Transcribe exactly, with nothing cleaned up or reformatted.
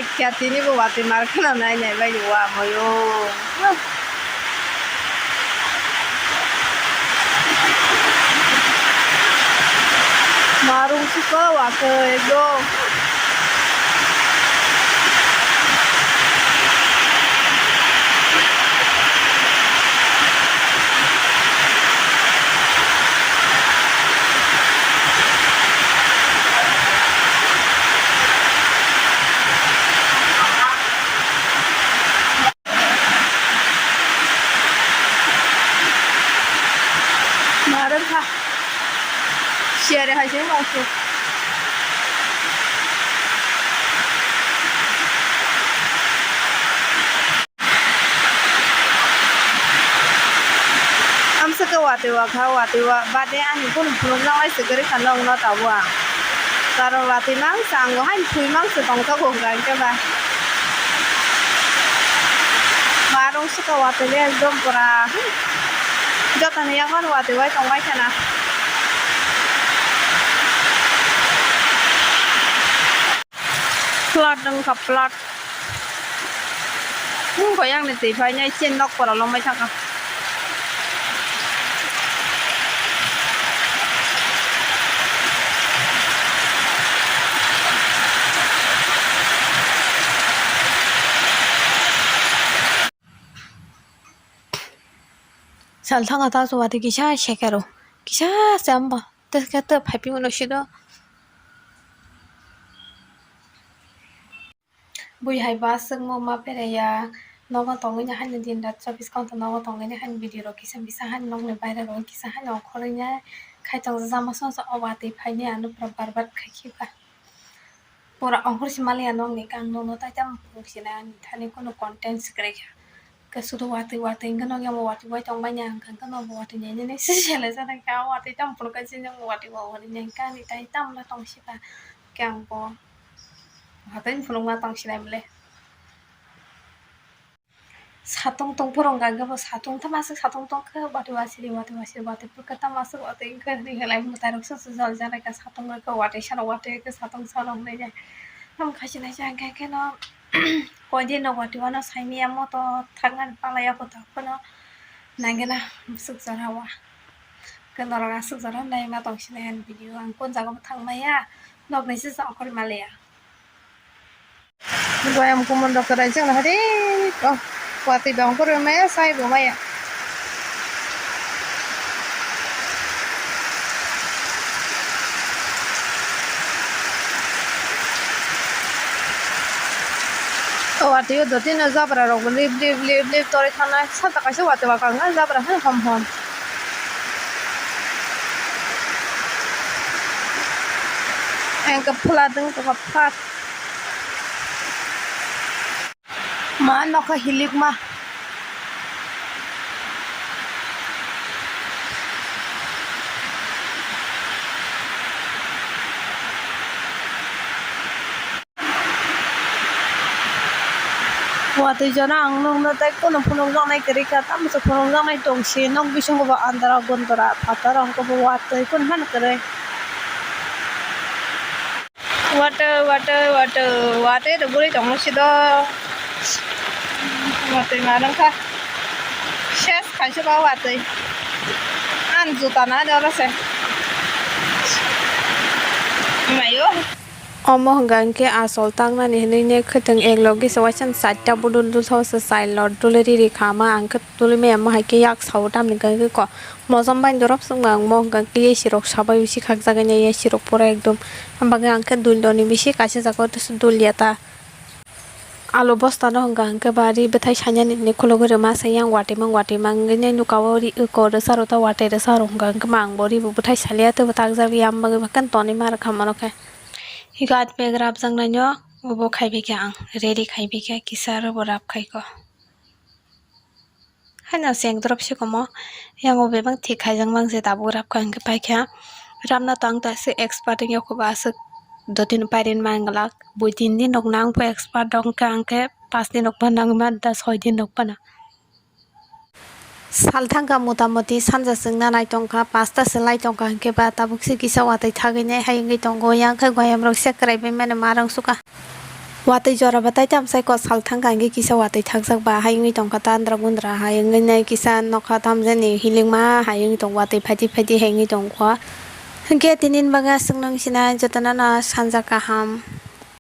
Kya tini bo watwi mar kheno nai nai bai wa moyo. Marung suka wa khe ekdom. Marwkha. Siyare hai se mangso. Amswkhe watwi wakha, watwi wa-, bade ani kunu phunuknai se kwrwi kha nokno tabuk ang. Karon watwi mangsa ang bo haino thwi mangsa tongthogo hwnkha hwnkhe ba. Marung swkha watwi le ekdom pura, hmm, jotoni yago watwi bai tongbai khana. Flood wngkha, flood. Wngkha yang ni twi phainai, chini nok pora longbai thangkha. Sal thangkha ta chuwa twi kisa sekero, kisa se amba, tei khe tei phaiphi ulo siro. Bui hai bus swkmung ma beraiya, nogo tongwi haino din rat chobbish ghonta nogo tongwi haino video rok kisa misa haino nokni baire rok kisa haino ongkhorwi nai khai tongjak, jama songsa o watwi phainai ano pura barbat khai khiba. Pura ongkhor si maliya nokni kang nokno tai tamo phunuk sinai ani thani kunu content si kwrwi kha. Khe sudu watwi watwi hwnkhe nokya bo watwi bai tongbai ya hwnkha hwnkhe nokbo watwi nai nini si sele jana khe a watwi tamo phunuk kha chini watwi bo watwi nai hwnkhe ani tai tamo tong si kha. Khe ang bo watwi phunukma tong sinai bwle. Satung tong phuru hwnkha khe bo satung tamo aswk satung tong khe watwi wasiri watwi wasiri watwi phuru khe tamo aswk watwi wngkha hinwi halai mwtai rok se jol jana khe satung rok khe watwi sano watwi khe satung sano hinwi jai. Tamo khachi naisa hwnkhe kheno koi din rok watwi wano saimanya moto thangna palai ya koto phano nangena aswk jora o khe norok aswk jora naima tong sinai ani video ang kon jaga bo thang maya nokni se jang kori maliya. Boyam kumun rok kwrai chwng no hari o watwi bang kwrwi maya sai bo maya. O watwi o dotino jabra rok bo lip lip lip lip torwi thanai sata kaisa watwi o kang jabra hwn hom hom. Engke phulat wng tongkha phulat. Ma nokha hilikma. Watwi jora ang nukno tei kunu phunukjaknai kwrwi kha, tamo se phunukjaknai tong si nok bisingo bo andra gondra phatar rok bo watwi kunu phano kwrwi. Watwi, watwi, watwi, watwi rwgwi tongma si do. Watwi ma nang kha. Ses khai se ba watwi. Ang juta na de oro se. Mayo. Omo hwnka hwnkhe asol tangnani hwnwi ne khwtwng ek logi se waisa charta budul dulsa o se chai lot duli riri kha ma ang khe tuli maya mo hai khe yak sao tamni hwnka hwnkhe ko. Mojom bai dorop swngma ang mo hwnka khe A C rok sabai bisi khakjak ya A C rok pura ekdom. Am bagwi ang khe dul doni bisi kaisa jaga o teisa dul ya ta. Alu bosta no hwnka hwnkhe ba ri bwthai sainani hinwi khulugwi rwma se yang watwi mang watwi mang wngwi nai nuka o ri ko rwsa rw ta watwi rwsa rw hwnka hwnkhe ma ang bo ri bo bwthai salia tei bo takjak ya am bagwi ba khe tonwi ma rwkha mono khe. Hika bag rapjak nai no obo khai bai khe ang ready khai bai khe kisa aro bo rap khai ko. Haino seng drop si komo, yang o bebak thik khaijak mang je tabuk rap kha hwnkhe paikha. Rapna to ang to aswk expert wngya kho ba aswk dotino pairen manglak. Bui tin din rok nang pho expert wngkha ang khe paanch din rok pha nangma da soi din rok phano. Sal thangkha mota moti sanja chwngna nai tongkha, pasta se lai tongkha hwnkhe ba tabuk se kisa watwi thagwi nai hai wngwi tongo. Yang khe goyam rok se kwrai bai mani ma rang sukha. Watwi jora batai tamsai kok sal thangkha, hwnkhe kisa watwi thakjak ba hai wngwi tongkha, tandra gundra hai wngwi nai kisa nokha tamjani hilikma hai wngwi tongo, watwi phaidi phaidi hai wngwi tongkha. Hwnkhe tini bagwi aswk nung sinai jotono no sanja kaham.